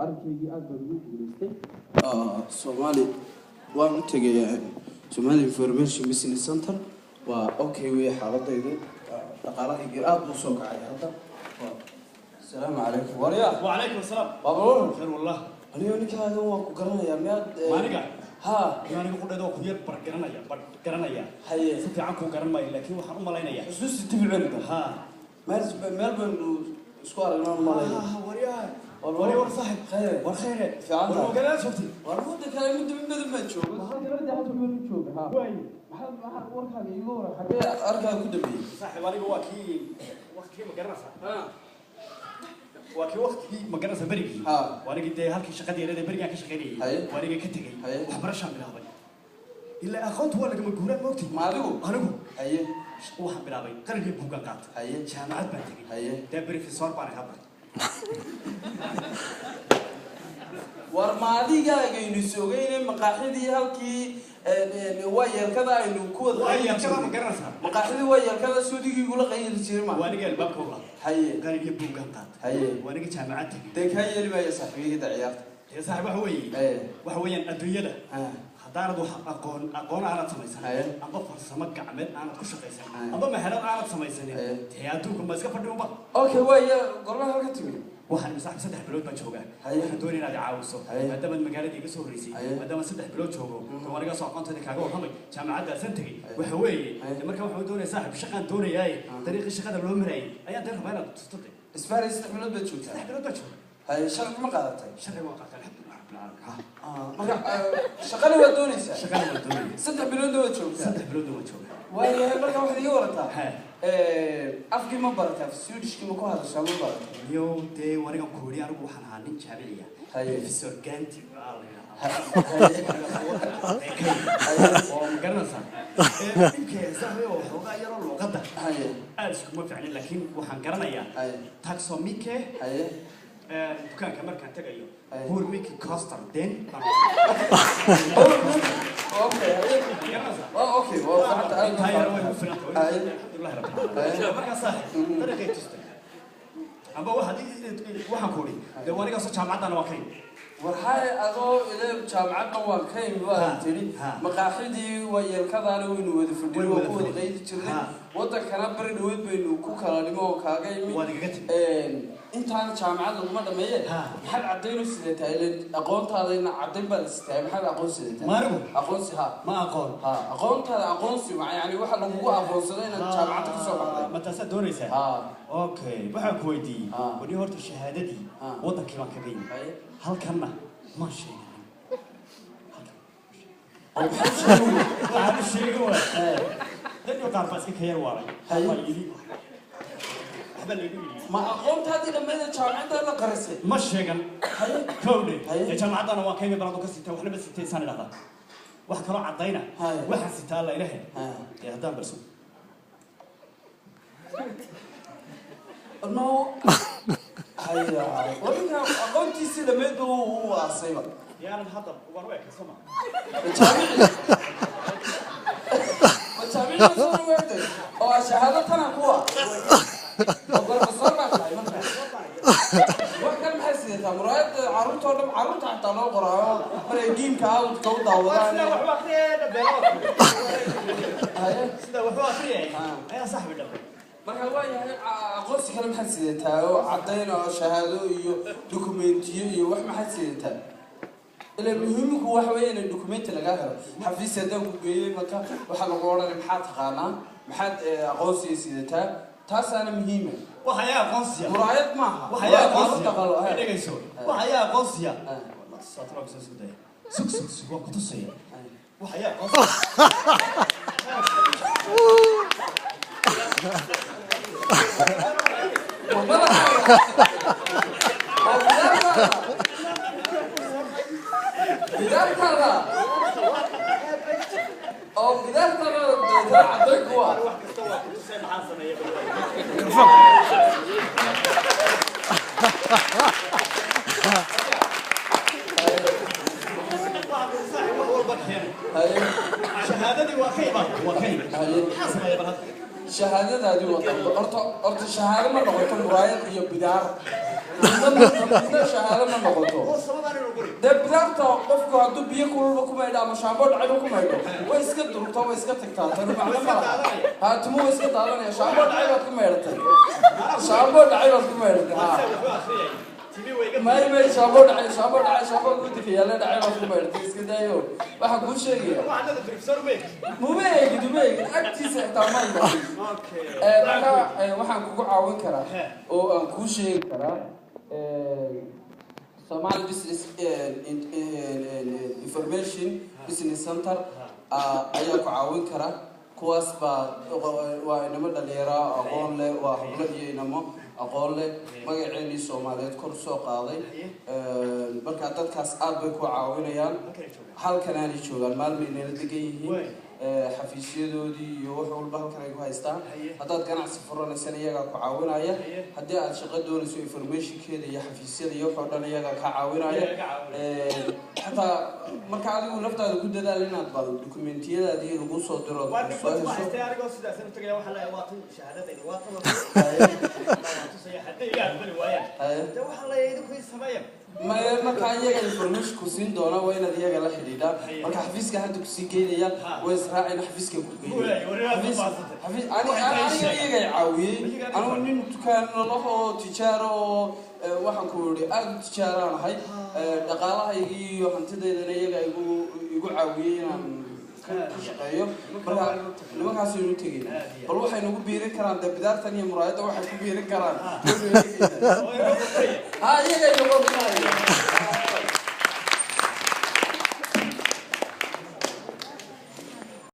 Arrinkaygii aad baan ugu guulaystay. Soomaali waan u tegay, Somali Information Business Center. Waa okay wey xaaladaydu, dhaqaalahaygii aad buu soo kacay hadda. Asalaamu calaykum, warya. وعليكم السلام. Waa balwaran. خير والله. Anigo ninkaagan waan ku garanayaa, miyaad Ma aniga? Ha. Aniga qudheeda waa ku yar bar garanaya, bar garanaya. Haye. Si fiican kuu garan maayo, laakiin waxaan u malaynayaa Xusuusti dib u celida. Ha. Meel baynu isku aragnaa malaya. Waryaa. War. War war saaxib. Khayr. War khayre. Fiican war tahay. Magaalada joogtay? War muddo kale, muddo badan baan jooga, dibadda hadda meel u jooga. Ha. Waay. Maxaa warkaaga iiga waran? Xagee arkaaga ku dambeeyey? Saaxib, aniga waa kii waqtigii, ma garanaysaa, waa kii waqtigii, ma garanaysaa, berigii. Ha. Waa anigii dee halkii shaqadii yareed ee berigaan ka shaqaynayay. Haye. Waa aniga ka tegey. Haye. Waxbarashaan bilaabay, ilaa aqoontu waa lagama guuraan, maogtay? Ma adigu? Anigu. Haye. Waxaan bilaabay qalinkii buugaan qaatay. Haye. Jaamacad baan tegey. Haye. Dee professor baan hadda. War ma adigaagaynu sogeyne maqaaxidii halkii waa yeelkada aynu ku wada waa qayli yeelkada, ma jirnay? Garanaysaa? Maqaaxidii waa yeelkada suudigiigula qayli jiray ma? Waa aniga albaabka u lahaa. Haye. Qalinkii buugaan qaatay. Haye. Waa aniga jaamacad tegey. Dee kaa yeeli maayo saaxiibigida ciyaarta. Dee saaxib, waxa weeye, Haye. waxa weeyaan adduunyada Ha. haddaanad wax aqoon aanad samaysan Haye. amba farsamo gacmeed aanad ku shaqaysan Haye. amba meherad aanad samaysanin, Haye. dee adduunka ma iska fadhi unba. Okay, waaya, gormaha halka timi? Waxaan imi saaxib 3 bilood baan joogaa. Haye. Waxaan doonaya inaad i caawiso Haye. maadaamaad magaalada iga soo horreysay, Haye. maadaama 3 bilood joogo, dee aniga soo aqoontayda kaaga warramay, jaamacaddaasaan tegey. Haye. Waxa weeye, Haye. dee marka waxaan doonaya saaxib, shaqaan doonayaaye, dariiqii shaqada loo marayay ayaan dee rabaa inaad tusto dee. Isbaari 3 bilood baad joogtaa? 3 bilood baan jooga. Haye, sharci ma qaadatay? Sharci waan qaatay, alxamdulilah rabbil caalamiin. Ha. Marka shaqana waad doonaysaa? Shaqana waan doonaya. 3 biloodna waad joogtaa? 3 biloodna waan joogaa. Waayahay, marka waxaad iga warataa, Ha. afkii ma barataa? Swedishkii ma ku hadashaa, ma barataa? Niyow, dee wanigan ku yidhi, anigu waxaan ahaa nin jaamiciya. Haye. Professor Ganti baa la yidhaahdaa. Haye. Oo ma garanaysaa, dhibka saaxiib oo waxoogaa yaroo luuqadda Haye. aad iskuma ficnin, laakiin waxaan garanayaa Haye. "Tack så mycket." Haye. Dukaanka markaan tagayo, Haye. "Hur mycket kostar den?" Okay, haye. Garanaysaa? Oh, okay, waa fiicanta aad. Intaa yar way ku filan tahay. Haye. Alxamdulillahi rabbil caalamiin. Markaa saaxiib, dariiqay tustay amba waxaad waxaan ku idhi, dee waniga soo jaamacaddana waa kayn. War haye, adoo ile jaamacadda waan ka imi Ha, baa tidhi, ha. maqaaxidii waa yeelkadaana waynu wada fadhin, Waynu waa wada ku wada fadhin. qaydi jirnay. Ha. Wadankana bari dhaweyd baynu ku kala nimo oo kaaga imi. Waad igaga timi. Intaana jaamacad laguma dhameeye. Ha. Maxaad caddayn u sidataa? Ile aqoontaadayna caddayn baad sitaa, maxaad aqoon sidataa? Ma anigu? Aqoonsi, ha. Ma aqoon. Ha, aqoontaada, aqoonsi yani waxa lagugu aqoonsaday inaad jaamacadda kasoo baxday. Ma taasaad doonaysaa? Ha. Okay, waxaan ku weydiiyey, wani horta shahaadadii wadankii baan kaga yimi. Haye. Halkanna ma sheeganin. Oo maxaad sheegay? Waxaan u sheegi waay, dad iyo qaar baa iska ka yar waaray. Haye. Baa yidhi, waxbaa laygu yidhi. Ma aqoontaadii dhammeyd jaamacadda la qarisay? Ma sheegan. Haye. Kowdhe. Haye. Dee jaamacaddana waan ka yimi, baladu ka sitay, waxna ma sitay isaan idhahdaa, wax kaloo caddayna. Haye. Waxaan sitaa la ilahe. Ha. Dee haddaan balso. No, haya, war ninka aqoontiisii dhammeyd ba uu aasayba. Yaanan hadda waan u ekay, soo ma? Ma jaamici, ma jaamici soo weertay oo ah shahaado tana kuwa oo professor baa tahay. Marka wax kale maxay sidataa? Muraayadda carruurta oo dhan, carruurta xataa loo qoraayo markay giimka outka u daawadaan. Sidaa waxu akriyay beelada. Haye. Sidaa waxu akriyay ayaa saaxibi dhalay. Marka waa yahay, aqoonsi kale maxaad sidataa oo caddayn oo shahaado iyo dukumentiyo iyo wax maxaad sidataa? Ila muhiimku waxa weeye in dukumenti lagaa helo. Xafiis haddaan ku geeyey, marka waxaa lagu odhanaya maxaad taqaanaa, maxaad aqoonsiga sidataa? Taasaana muhiima. Waxa ayaa aqoonsiya. Muraayad maaha. Waxa ayaa Muraayad aqoonsiya. carruurta qalo, he. Dhegayso, waxa ayaa aqoonsiya. Ha. Saatra bisa isku daya, sug sug sug, waan ku tusaya. Waxa ayaa aqoonsiya. Waa madaxaaga. Waa bidaartaada. Bidaartaada. Oo bidaartaada deetana caddayn kuwa. Wax kasta waa ku tusay, maxaa sameeya? Saaxiib, wax walba keenay. Haye. Shahaadadii waa ka imaan, waa ka iman. Haye. Maxaa sameeya bal hadda? Shahaadadaadii waa qaldo. Horta shahaado ma noqoto muraayad iyo bidaar. Midna shahaado ma noqoto. Oo sababaan inuu qori. Dee bidaarta qofku hadduu biyo kululba ku maydho ama shaamboo dhacayba ku maydho, way iska durugtaa, way iska tagtaa. Tani macno ma laha. Ha, timu way iska daadanaya. Shaamboo dhacay baad ku maydhatay, shaamboo dhacay baad ku maydhatay. Ha. Wuxuu akhriyay timi way iga May, shaamboo dhacay, shaamboo dhacay, shaamboo gudika yaalla dhacay baad ku maydhatay. Iska daayo, waxaan kuu sheegaya. Waxaad leedahay professor meek. Muma eegid, uma eegid agtiisa xitaa ma imanin. Okay. Marka waxaan kugu caawin karaa oo aan kuu sheegi karaa Somali Business Information Business Center ayaa ku caawin kara. Kuwaas baa waa inamo dhalinyaro aqoon leh, waa hablo iyo inamo aqoon leh, magaceenii Soomaaliyeed kor soo qaaday. Marka dadkaas aad bay ku caawinayaan. Halkan ay joogaan? Halkan aanay joogaan, maalmay nala degan yihiin. Waay. Xafiisyadoodii iyo wax walba halkan ay ku haystaan. Haye. Haddaad ganacsi furanaysana, iyagaa ku caawinaya. Haye. Haddii aad shaqo doonayso, informationkeeda iyo xafiisyada iyo wax oo dhan iyagaa kaa caawinaya. Iyagaa ka caawinaya. Xataa marka adigu laftaada ku dadaal inaad bal dokumentiyadaadii lagu soo diro Waa nin soo ma hesho. haystay anigoo sidaasaan u tagaya, waxaa leeyahay waa tan shahaadadayda, waa tan, waan tusaya. Hadday iga aqbali waayaan, Haye. dee waxaa leeyahay idinku ii sameeya. Maya, markaa iyaga information ku siin doona, waa inaad iyaga la xidhiidhaa. Haye. Marka xafiiska hadda kusii geynaya. Ha. Way israacayna, xafiiska ku Waay, geynaya. wareer aad u Xafiis- baahsantay. Aniga Wax aniga kale iyaga i caawiyey. Iyaga adiga Anigu nin dukaan oo tijaaro oo waxaan ku yidhi aada u tijaaraan ahay. Dhaqaalahaygii iyo hantidaydana iyaga igu caawiyey inaan ku shaqeeyo. Marka nimankaasaynu tegeyna, bal waxay nagu biirin karaan dee bidaartan iyo muraayadda waxay ku biirin karaan waynu eegeynaa. Oo inoo qortay. Ha, iyaga inagu qortay.